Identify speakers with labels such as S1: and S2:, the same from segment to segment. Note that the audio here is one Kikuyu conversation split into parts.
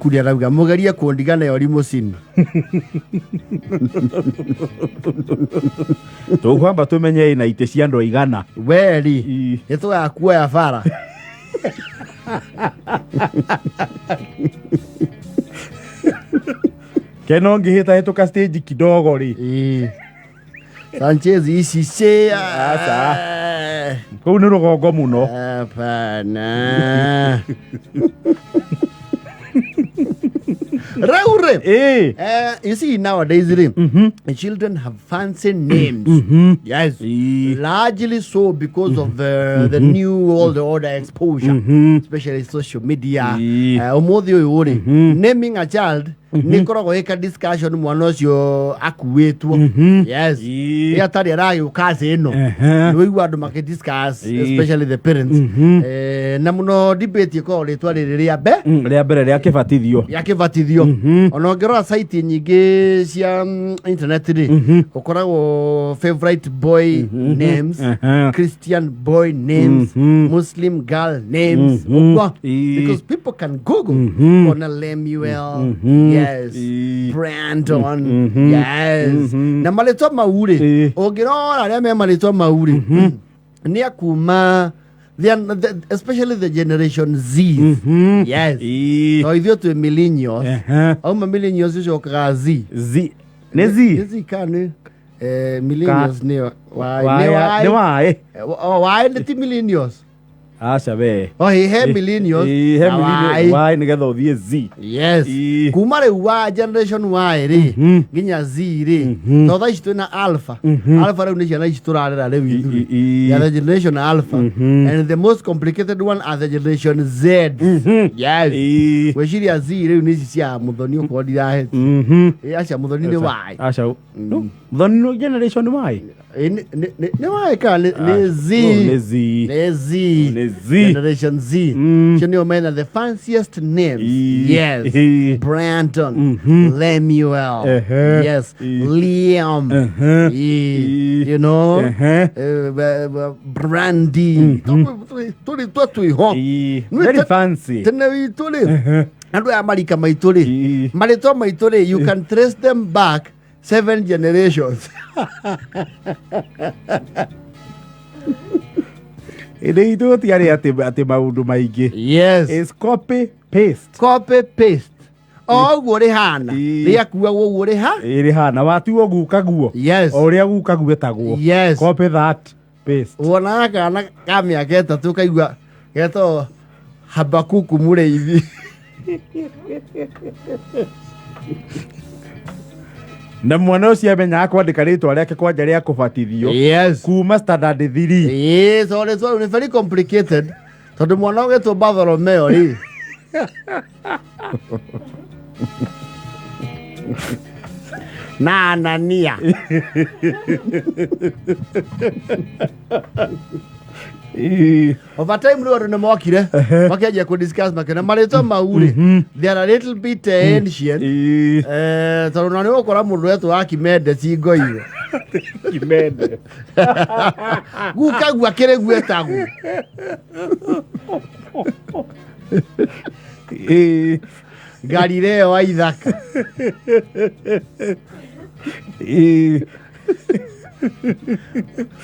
S1: Kuria arauga mũgerie kũndiga nayo limosini.
S2: Tũkwamba tũmenye ĩna itĩ cia andũ aigana.
S1: Weri
S2: Ii.
S1: nĩ tũgakuoya bara.
S2: Keno ngĩhĩtahĩtũka stage kidogo rĩ.
S1: Ii. Sanchez ici ci.
S2: Aca. Kũu nĩ rũgongo mũno.
S1: Hapana. Rĩu rĩ.
S2: Ĩĩ.
S1: You see nowadays rĩ, the children have fancy names. Yes.
S2: Ii.
S1: Largely so because of the new world order exposure, especially social media.
S2: Ii.
S1: Ũmũthĩ ũyũ rĩ, naming a child nĩ ĩkoragwo ĩka discussion mwana ũcio akuĩtwo. Yes.
S2: Ii.
S1: Ĩ atarĩ aragĩũka thĩ ĩno.
S2: Ehe.
S1: Nĩ ũigua andũ makĩdiscuss,
S2: Ii.
S1: especially the parents. Na mũno debate ĩkoragwo rĩtwa rĩrĩ rĩa mbe
S2: Rĩa mbere rĩa kĩbatithio.
S1: rĩa kĩbatithio. Ona ũngĩrora site nyingĩ cia internet rĩ, ũkoragwo favorite boy names, Christian boy names, Muslim girl names, ũguo.
S2: Ii.
S1: Because people can Google ona Lemuel, yes,
S2: Ii.
S1: Brandon, yes, na marĩtwa mau rĩ,
S2: Ii.
S1: ũngĩrora arĩa me marĩtwa mau rĩ, nĩ akuma they are, especially the generation Z. Yes.
S2: Ii.
S1: To ithuĩ twĩ millennials.
S2: Ehe.
S1: Auma millennials ũcokaga Z.
S2: Z. Nĩ
S1: Nĩ
S2: Z.
S1: Z kana nĩ millennials nĩ Y? Nĩ
S2: Nĩ
S1: Y.
S2: waĩ.
S1: O Y nĩ ti millennials.
S2: Aca we.
S1: O he he millennials.
S2: Ii, he
S1: na
S2: millennials.
S1: Y.
S2: Y nĩgetha ũthiĩ Z.
S1: Yes.
S2: Ii.
S1: Kuma rĩu wa generation Y rĩ nginya Z rĩ, to thaa ici twĩna alpha. Alpha rĩu nĩ ciana ici tũrarera rĩu ithuĩ.
S2: Ii.
S1: They are the generation alpha. And the most complicated one are the generation Z. Yes.
S2: Ii.
S1: Gwĩciria Z rĩu nĩ ici cia Mũthoni ũkorwo ndirahĩtia. Ĩ, aca Mũthoni nĩ Y.
S2: Aca. No, Mũthoni nĩ generation Y.
S1: Ĩ, nĩ Y kana nĩ Z?
S2: Nĩ Z.
S1: Nĩ Z.
S2: Nĩ Z.
S1: Generation Z. Cio nĩo mena the fanciest names.
S2: Ii.
S1: Yes.
S2: Ii.
S1: Brandon, Lemuel.
S2: Ehe.
S1: Yes.
S2: Ii.
S1: Liam.
S2: Ehe.
S1: Ii.
S2: Ii.
S1: You know?
S2: Ehe.
S1: Brandy. Tũrĩ twa twĩho.
S2: Ii.
S1: Nĩ
S2: Very fancy.
S1: Tene witũ rĩ, andũ aya marika maitũ rĩ,
S2: Ii.
S1: marĩtwa maitũ rĩ, you can trace them back seven generations.
S2: Ĩndĩ itũ gũtiarĩ atĩ maũndũ maingĩ.
S1: Yes.
S2: It's copy paste.
S1: Copy paste. O ũguo rĩhana.
S2: Ii.
S1: Rĩakuagwo ũguo rĩha.
S2: Ĩrĩ hana watuo guka guo.
S1: Yes.
S2: O ũrĩa guka gwetagwo.
S1: Yes.
S2: Copy that paste.
S1: Wonaga kana ka mĩaka 3 kaigua getagwo Habakuku mũrĩithi.
S2: Na mwana ũcio amenyaga kwandĩka rĩtwa rĩake kwanja rĩa kũbatithio.
S1: Yes.
S2: Kuma standard 3.
S1: Yes, o rĩtwa rĩu nĩ very complicated tondũ mwana ũgĩtwo Bartholomeo rĩ, na Anania.
S2: Ii.
S1: Over time rĩu andũ nĩ mokire makĩanjia kũ discuss makĩona marĩtwa mau rĩ, they are a little bit ancient.
S2: Ii.
S1: Tondũ na nĩ ũgũkora mũndũ wetwo Akimende cingoire.
S2: Kimende.
S1: Guka gua kĩrĩ guetagwo.
S2: Ii.
S1: Galileo wa Ithaka.
S2: Ii.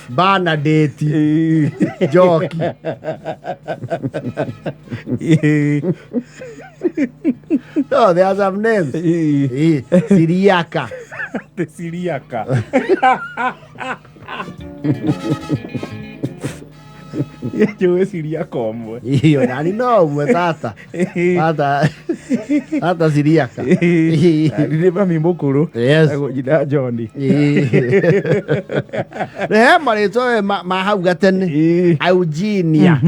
S1: Bernadette
S2: Ii.
S1: Njoki.
S2: Ii.
S1: No, there are some names.
S2: Ii.
S1: Siriaka.
S2: Te Siriaka. Njũĩ Siriaka ũmwe.
S1: Iyo nani no ũmwe tata. Tata. Tata Siriaka.
S2: Nĩ mami mũkũrũ.
S1: Yes.
S2: Etagwo nyina John.
S1: He marĩtwa we ma hau gatene.
S2: Ii.
S1: Eugenia.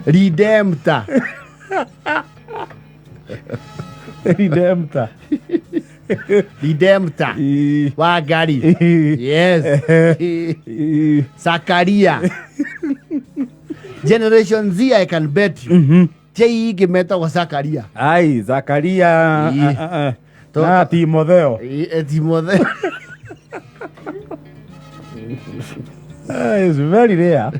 S1: Redemptor.
S2: Redemptor.
S1: Redemptor.
S2: Ii.
S1: Wangari. Yes.
S2: Ii.
S1: Sakaria. Generation Z, I can bet you. Ti ingĩ metagwo Sakaria.
S2: Ai, Zakaria.
S1: Ii.
S2: Na Timotheo.
S1: Timotheo.
S2: It's very rare.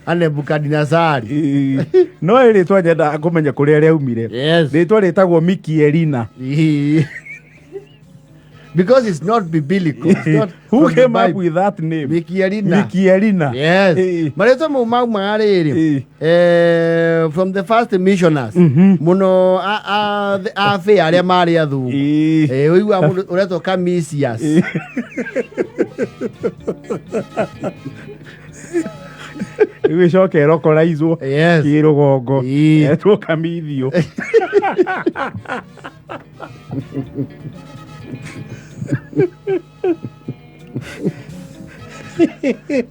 S1: A Nebukadinezari.
S2: No rĩtwa nyendaga kũmenya kũrĩa rĩaumire.
S1: Yes.
S2: Rĩtwa rĩtagwo Mikielina.
S1: Because it's not biblical. It's not
S2: Who
S1: from the
S2: came up
S1: Bible.
S2: with that name?
S1: Mikielina.
S2: Mikielina.
S1: Yes. Marĩtwa mau maumaga rĩrĩ from the first missioners mũno abĩ arĩa marĩ athungu. Ũiguaga mũndũ ũretwo Camisius.
S2: Rĩu ĩcoke ĩrokoraizwo
S1: Yes.
S2: kĩrũgongo etwo kamithio.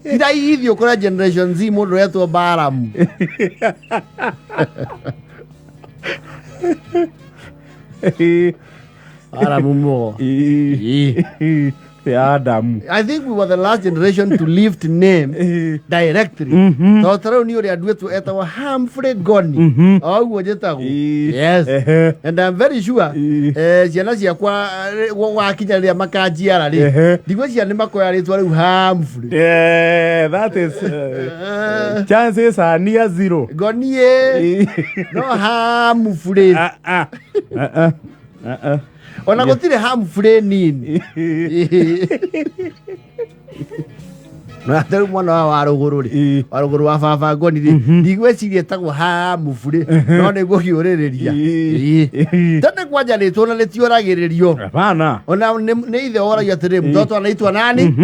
S1: Tira ithio kũrĩa Generation Z mũndũ ũretwo Balaam. Balaam mũgo.
S2: Ya Adamu.
S1: I think we were the last generation to lift name directly. Tondũ ta rĩu nĩ ũrĩa nduĩtwo etagwo Humphrey Goni. O ũguo njĩtagwo. Yes. And I'm very sure ciana ciakwa gwakinya rĩrĩa makanjiara rĩ, ndigwĩciria nĩ makoya rĩtwa rĩu Humphrey.
S2: Yeah, that is chances are near zero.
S1: Goni ĩ no Humphrey.
S2: Ah, ah. Ah, ah. Ah, ah.
S1: Ona gũtirĩ Humphrey nini. Na rĩu mwana wa warũgũrũ rĩ, warũgũrũ wa baba Ngoni rĩ, ndigwĩciria etagwo Humphrey, no nĩguo kĩũrĩrĩria. Tene kwanja rĩtwa na rĩtioragĩrĩrio.
S2: Hapana.
S1: Ona nĩ ithe woragia atĩrĩ, mtoto anaitwa nani?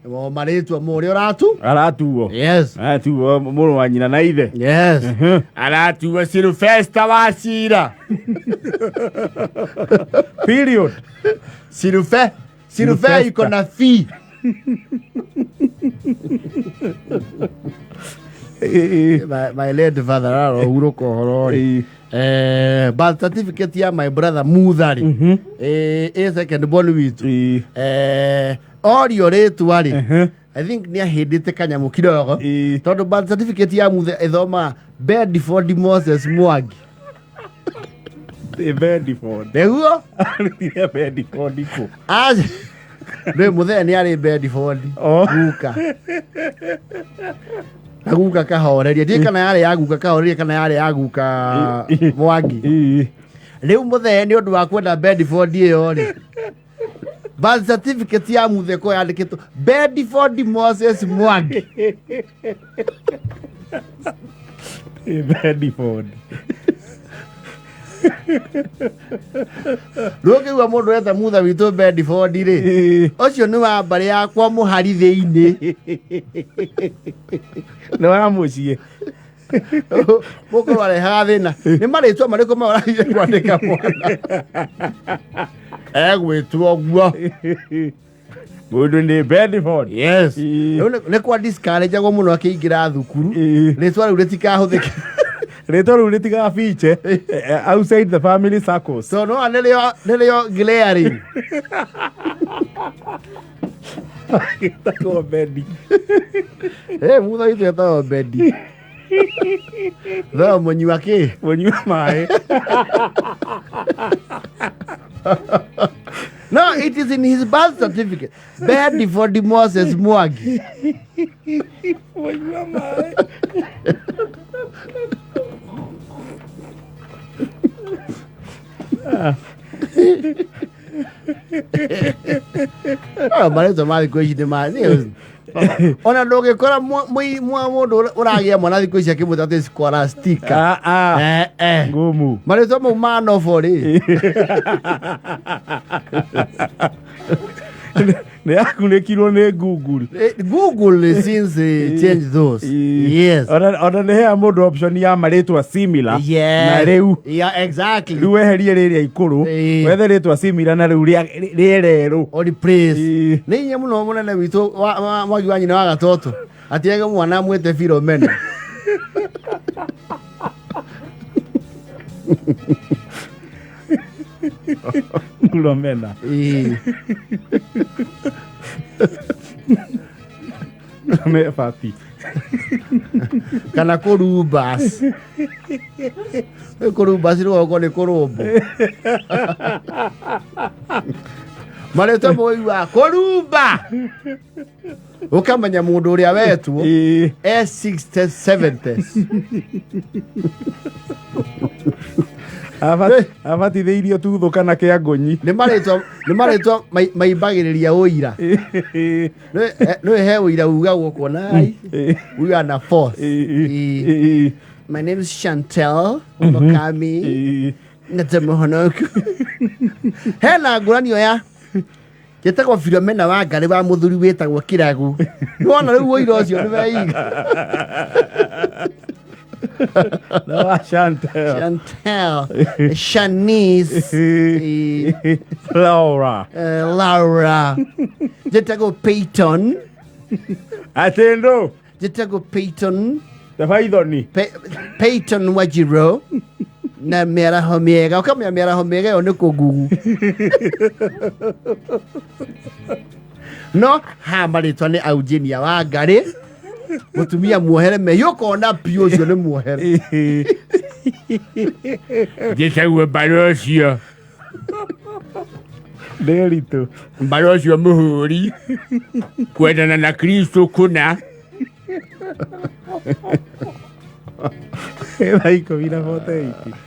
S1: O marĩtwa ma ũrĩa ũratu.
S2: Aratuo.
S1: Yes.
S2: Aratuo mũrũ wa nyina na ithe.
S1: Yes. Aratuo Sylvester wa Cira.
S2: Period.
S1: Sylvester
S2: Sylvester.
S1: iko na fee. My late father arohurũka ũhoro rĩ. Birth certificate ya my brother Muthari ĩ second born witũ. Orio rĩtwa rĩ, I think nĩ ahĩndĩte kanyamũ kidogo tondũ birth certificate ya Muthe ĩthomaga Bedford Moses Mwangi.
S2: Bedford.
S1: Nĩguo.
S2: Arutire Bedford kũ?
S1: Rĩ Muthee nĩ arĩ Bedford.
S2: Oh.
S1: Guka na guka kahoreria, ndiĩ kana yarĩ ya guka kahoreria kana yarĩ ya guka Mwangi. Rĩu Muthee nĩ ũndũ wa kwenda Bedford ĩyo rĩ, birth certificate ya Muthe ko yandĩkĩtwo Bedford Moses Mwangi.
S2: Bedford.
S1: Rĩu ũngĩigua mũndũ eta mutha witũ Bedford rĩ, ũcio nĩ wa mbarĩ yakwa mũhari thĩinĩ.
S2: Nĩ wa mũciĩ.
S1: Mũkorwo arehaga thĩna nĩ marĩtwa marĩkũ ma ũrathire kwandĩka mwana egwĩtwo guo.
S2: Mũndũ nĩ Bedford.
S1: Yes. Rĩu nĩ kwa discourage-agwo mũno akĩingĩra thukuru rĩtwa rĩu rĩtikahũthĩke.
S2: Rĩtwa rĩu rĩtigabiche outside the family circles.
S1: So no nĩrĩo glaring.
S2: Gĩtagwo Bedi.
S1: Mutha witũ etagwo Bedi. Tho mũnyua kĩ?
S2: Mũnyua maĩ.
S1: No, it is in his birth certificate. Bedford Moses Mwangi.
S2: Mũnyua maĩ.
S1: Marĩtwa ma thikũ ici nĩ ma ona ndũngĩkora mwa mũndũ ũragĩa mwana thikũ ici akĩmwĩta atĩ Scholastica.
S2: Ah, ah. Ngumu.
S1: Marĩtwa mau ma nobo rĩ.
S2: Nĩ yakunĩkirwo nĩ Google.
S1: Google since change those. Yes.
S2: Ona nĩ hea mũndũ option ya marĩtwa similar.
S1: Yes.
S2: Na rĩu
S1: Yeah, exactly.
S2: rĩu weherie rĩrĩa ikũrũ wethe rĩtwa similar na rĩu rĩererũ.
S1: Or replace. Nĩ inya mũno mũnene witũ Mwangi wa nyina wa gatoto atiege mwana amwĩte Philomena.
S2: Philomena. Me bati.
S1: Kana kũrumbas. Kũrumbas rũgongo nĩ kũrũmbũ. Marĩtwa mũiguaga kũrumba. Ũkamenya mũndũ ũrĩa wetwo e 60 70s.
S2: Abatithĩirio tuthũ kana kĩa ngũnyi.
S1: Nĩ marĩtwa maimbagĩrĩria ũira. Nĩ he ũira ugagwo kuona ai we are na force. Ĩĩ. My name is Chantel Mokami Nete Mũhonoku. Hena ngũranio ya njĩtagwo Filomena wa Ngarĩ wa mũthuri wĩtagwo Kĩragu. Nĩwona rĩu ũira ũcio nĩ weiga.
S2: No wa Chantel.
S1: Chantel, Shanice. Ĩĩ.
S2: Laura.
S1: Laura. Njĩtagwo Peyton.
S2: Atĩndũ.
S1: Njĩtagwo Peyton.
S2: Tabaithoni.
S1: Peyton Wajiro na mĩaraho mĩega. Ũkamenya mĩaraho mĩega ĩyo nĩ kũngugu. No haha marĩtwa nĩ Eugenia wa Ngarĩ, mũtumia muohere mehia, ũkona piũ ũcio nĩ muohere.
S3: Njĩtagwo mbara ũcio.
S2: Ndĩritũ.
S3: Mbara ũcio mũhũri kwendana na Kristo kũna.
S2: 10:48.